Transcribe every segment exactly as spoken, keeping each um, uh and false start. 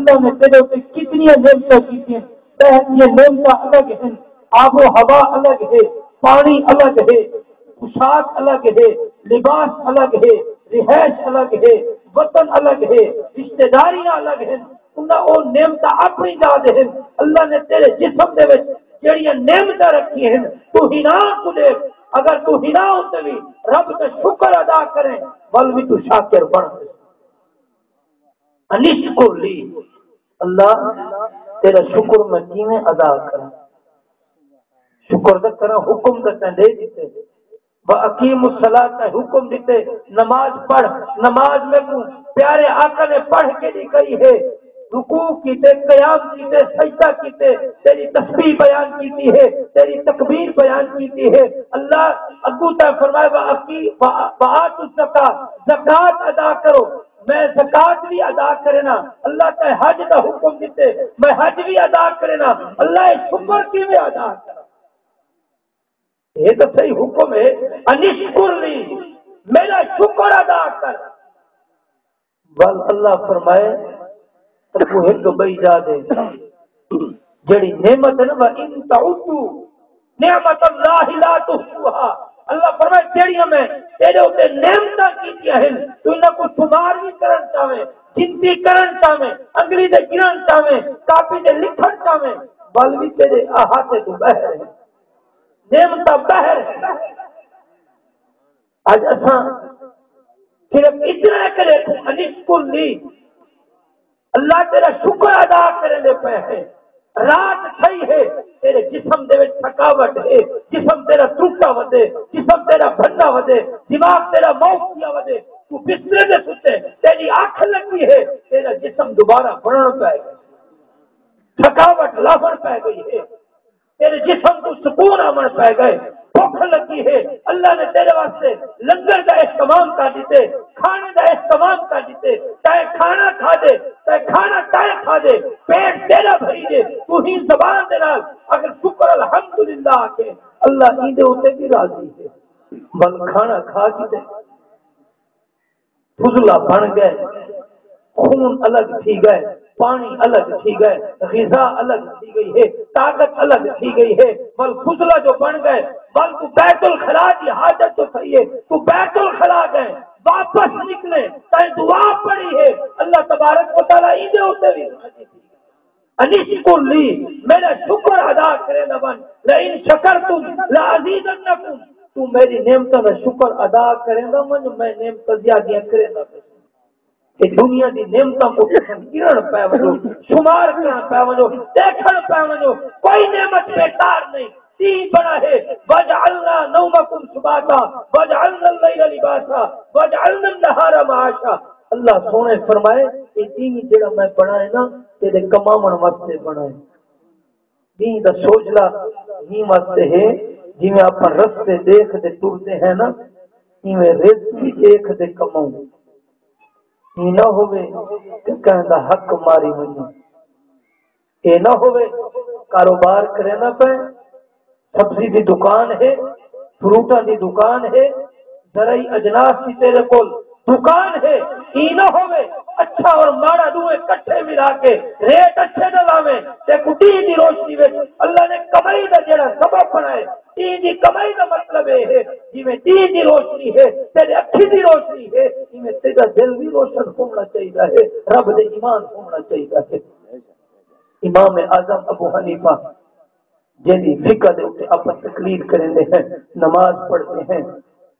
اللہ نے تیرے اتے کتنی نعمتاں کیتیاں، ٻہر دیاں نعمتاں الگ ہن، آب و ہوا الگ ہے، پانی الگ ہے، پوشاک الگ ہے، لباس الگ ہے، رہائش الگ ہے، وطن الگ ہے، رشتہ داریاں الگ ہن۔ انہاں او نعمتاں اپݨی جاہ تے ہن۔ اللہ نے تیرے جسم دے وچ جیڑھیاں نعمتاں رکھیاں ہن، توں ہنا کوں ݙیکھ، اگر توں ہنا اتے وی رب دا شکر ادا کریں، ول وی توں شاکر بݨ ویسیں۔ انشکر لی، اللہ تیرا شکر میں کیویں ادا کراں؟ شکر دا کراں، حکم دا تیں ݙے ݙتے، واقیموا الصلاۃ دا حکم ݙتے، نماز پڑھ۔ نماز میکوں پیارے آقا نے پڑھ کے ݙکھائی ہے، رکوع کیتے، قیام کیتے، سجدہ کیتے، تیری تسبیح بیان کیتی ہے، تیری تکبیر بیان کیتی ہے۔ اللہ اڳوں تاں فرمائے، وآتی-، وا-، وآتوا الزکاۃ، زکوٰۃ ادا کرو۔ میں زکوٰۃ وی ادا کرنا، اللہ تاں حج دا حکم ݙتے، میں حج وی ادا کرنا۔ اللہ اے شکر کیویں ادا کراں؟ اے تاں صحیح حکم ہے، انشکر لی، میرا شکر ادا کر۔ ول اللہ فرمائے، تکوں ہک ٻئی جاہ ݙے، جیڑھی نعمت ہے نا، وَإِن تَعُدُّوا نِعْمَتَ اللَّهِ لَا تُحْصُوهَا۔ اللہ فرمائے، جیڑھیاں میں تیرے اتے نعمتاں کیتیاں ہن، توں انہاں کوں شمار وی کرݨ چاہویں، گنتی کرݨ چاہویں، انگلی دے گنݨ چاہویں، کاپی تے لکھݨ چاہویں، ول وی تیرے احاطے توں ٻاہر ہن۔ نعمتاں ٻاہر ہن۔ اڄ اساں صرف اتنا کرے توں انشکر لی، اللہ تیرا شکر ادا کریندے پئے ہیں۔ رات تھئی ہے، تیرے جسم دے وچ تھکاوٹ ہے، جسم تیرا ٹوٹا ودے، جسم تیرا بھندا ودے، دماغ تیرا موت تھیا ودے، توں بسترے تے ستے، تیری اکھ لگی ہے، تیرا جسم دوبارہ بݨݨ پئے ڳئے، تھکاوٹ لاہݨ پئے ڳئی ہے۔ تیرے جسم کوں سکون آوݨ پئے ڳئے۔ بھکھ لڳی ہے، اللہ نے تیرے واسطے لنگر دا اہتمام کر ݙتے، کھانے دا اہتمام کر ݙتے۔ تیں کھانا کھادے، تیں کھانا تیں کھادے، پیٹ تیرا بھری ڳئے۔ توں ہی زبان دے نال اگر شکر الحمدللہ آکھے، اللہ ایندے اتے وی راضی ہے۔ ول کھانا کھا کے فضلہ بݨ ڳئے، خون الگ تھی ڳئے، پاݨی الگ تھی ڳئے، غذا الگ تھی ڳئی ہے، طاقت الگ تھی ڳئی ہے، ول فضلہ جو بݨ ڳئے، ول توں بیت الخلا دی حاجت جو تھئی ہے، توں بیت الخلا ڳئے، واپس نکلے، تیں دعا پڑھی ہے، اللہ تبارک و تعالیٰ ایندے اتے وی راضی تھی ڳئے۔ انشکر لی، میرا شکر ادا کریندا ونڄ، لئن شکرتم لازیدنکم، توں میری نعمتاں دا شکر ادا کریندا ونڄ، میں نعمتاں زیادیاں کریندا ویساں۔ اے دنیا دی نعمتاں کوں تساں گݨݨ پئے ونڄو، شمار کرݨ پئے ونڄو، ݙیکھݨ پئے ونڄو، کوئی نعمت بیکار نہیں۔ ݙینہہ بݨا ہے، وجعلنا نومکم سباتا، وجعلنا اللیل لباسا، وجعلنا النہار معاشا۔ اللہ سوہݨے فرمائے، اے ݙینہہ جیڑھا میں بݨائے نا، تیݙے کماوݨ واسطے بݨائے۔ ݙینہہ دا سوجھلا ایں واسطے ہے، جیویں آپاں رستے ݙیکھ تے ٹردے ہیں نا، ایویں رزق وی ݙیکھ تے کماؤں۔ ایں نہ ہووے کہ کہیں دا حق ماری ونڄے۔ اے نہ ہووے کاروبار کریندا پئیں، سبزی دی دکان ہے، فروٹاں دی دکان ہے، زرعی اجناس دی تیرے کول دکان ہے، ایں نہ ہووے اچھا اور ماڑا ݙوہیں کٹھے ملا کے ریٹ اچھے نہ لاویں، تیکوں ݙینہہ دی روشنی وچ اللہ نے کمائی دا جیڑھا سبب بݨائے، ݙینہہ دی کمائی دا مطلب اے ہے، جیویں ݙینہہ دی روشنی ہے، تیݙے اکھیں دی روشنی ہے، ایویں تیݙا دل وی روشن ہووݨا چاہیدا ہے، رب دے ایمان ہووݨا چاہیدا ہے۔ امام اعظم ابو حنیفہ جیندی فقہ دے اتے آپاں تقلید کریندے ہیں، نماز پڑھدے ہیں،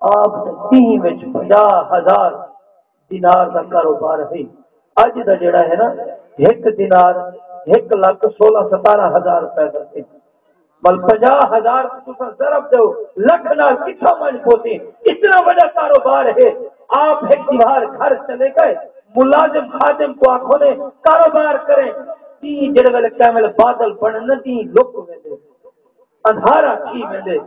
آپ دے ݙینہہ وچ پنجاہ ہزار دینار دا کاروبار ہے۔ اڄ دا جیڑھا ہے نا، ہک دینار ہک لکھ سولہ ستارہ ہزار روپے دا ہے۔ ول پنجاہ ہزار کوں تساں ضرب ݙیو، لکھ نال کتھاں ونڄ پوسی؟ اتنا وݙا کاروبار ہے۔ آپ ہک دیہاڑ گھر چلے ڳئے، ملازم خادم کوں آکھو نے کاروبار کریں، ݙینہہ جیڑھے ویلے کہیں ویلے بادل بݨن نا، ݙینہہ لک ویندے، اندھارا تھی ویندے۔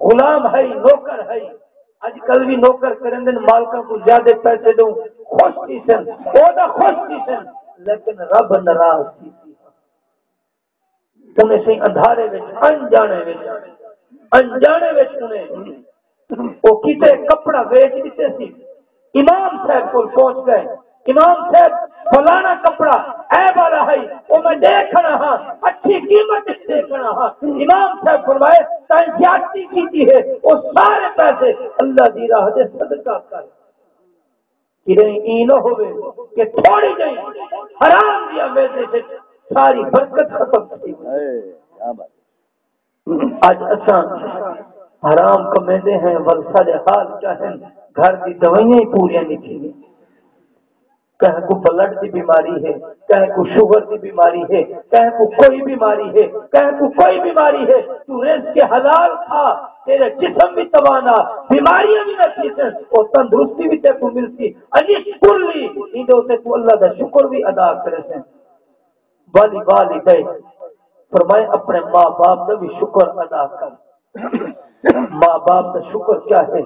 غلام ہئی، نوکر ہئی، اڄ کل وی نوکر کریندن، مالکاں کوں زیادہ پیسے ݙیوں، خوش تھیسن، عہدہ خوش تھیسن، لیکن رب ناراض تھیسی۔ انہیں سئیں اندھارے وچ، انجاݨے وچ، انجاݨے وچ انہیں او کیتے کپڑا ویچ ݙتے سی۔ امام صاحب کول پہنچ ڳئے، امام صاحب فلانا کپڑا ݙے کھڑا ہاں، اچھی قیمت اچ ݙے کھڑا ہاں۔ امام صاحب فرمائے، تائیں زیادتی کیتی ہے، او سارے پیسے اللہ دی راہ دے صدقہ کر۔ کݙہیں ایں نہ ہووے کہ تھوڑی جئی حرام دی آمیزش اچ ساری برکت ختم تھی ونڄے۔ اے، کیا بات۔ اڄ اساں حرام کمیندے ہیں، ول ساݙے حال کیا ہن؟ گھر دی دوائیاں ہی پوریاں نہیں تھیندیاں۔ کہیں کوں بلڈ دی بیماری ہے، کہیں کوں شوگر دی بیماری ہے، کہیں کوں کوئی بیماری ہے، کہیں کوں کوئی بیماری ہے، تو رزق حلال کھا، تیرے جسم بھی توانا، بیماریاں بھی نہ تھیسن، او تندرستی بھی تیکوں ملسی۔ علی کلی ایندے اتے تو اللہ دا شکر بھی ادا کریسیں۔ والی والدین، فرمائے اپنے ماں باپ دا بھی شکر ادا کر۔ ماں باپ دا شکر کیا ہے؟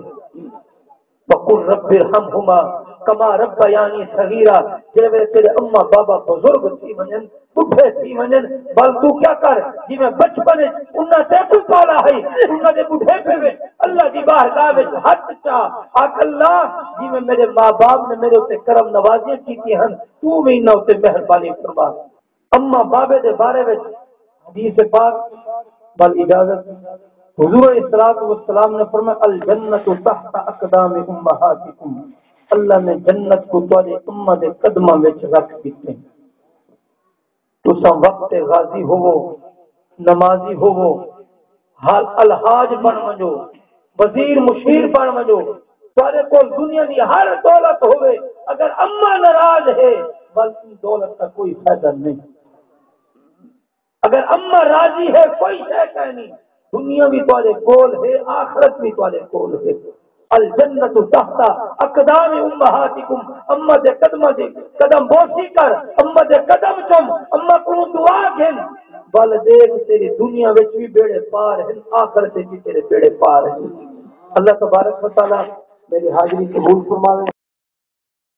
وقل رب ارحمهما كما ربياني صغيرا۔ جیڑھے ویلے تیرے اماں بابا بزرگ تھی ونڄن، ٻڈھے تھی ونڄن، ول توں کیا کر، جیویں بچپن وچ انہاں تیکوں پالا ہئی، انہاں دے ٻڈھیپے وچ اللہ دی بارگاہ وچ ہتھ چا، آکھ، اللہ، جیویں میرے ماں باپ نے میرے اتے کرم نوازیاں کیتیاں ہن، توں وی انہاں اتے مہربانی فرما۔ اماں بابے دے بارے وچ حدیث پاک، ول اجازت، حضور علیہ الصلوۃ والسلام نے فرمایا، الجنت تحت اقدام امہاتکم، اللہ نے جنت کو تہاݙے اماں دے قدماں وچ رکھ ݙتے۔ تساں وقت تے غازی ہووو، نمازی ہووو، حال الحاج بݨ ونڄو، وزیر مشیر بݨ ونڄو، تہاݙے کول دنیا دی ہر دولت ہووے، اگر اماں ناراض ہے، ول ایں دولت دا کوئی فائدہ نہیں۔ اگر اماں راضی ہے، کوئی شے کائنی۔ دنیا بھی تہاݙے کول ہے، آخرت بھی تہاݙے کول ہے۔ الجنت تحت اقدام امہاتکم، اماں دے قدماں دے قدم بوسی کر، اماں دے قدم چم، اماں کوں دعا گھن۔ ول ݙیکھ، تیری دنیا وچ بھی بیڑے پار ہن، آخرت وچ بھی تیرے بیڑے پار ہن۔ اللہ تبارک و تعالیٰ میری حاضری قبول فرماوے۔